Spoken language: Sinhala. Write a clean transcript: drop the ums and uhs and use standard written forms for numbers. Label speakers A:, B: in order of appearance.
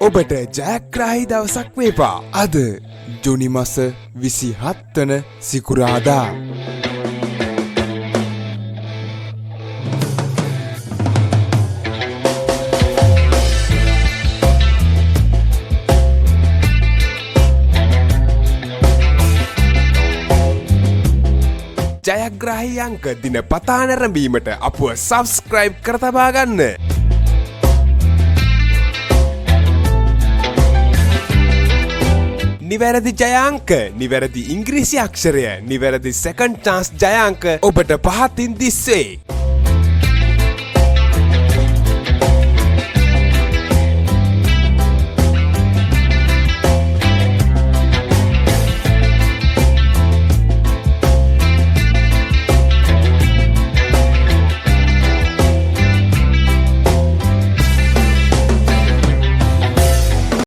A: ඔබට ජයග්‍රාහී දවසක් වේවා. අද ජුනි මස 27 වන සිකුරාදා. ජයග්‍රාහී අංක දින පතා නැරඹීමට අපව සබස්ක්‍රයිබ් කර තබා ගන්න. නිවැරදි ජයාංක, නිවැරදි ඉංග්‍රීසි අක්ෂරය, නිවැරදි සෙකන්ඩ් චාන්ස් ජයාංක ඔබට පහතින් දිස්වේ.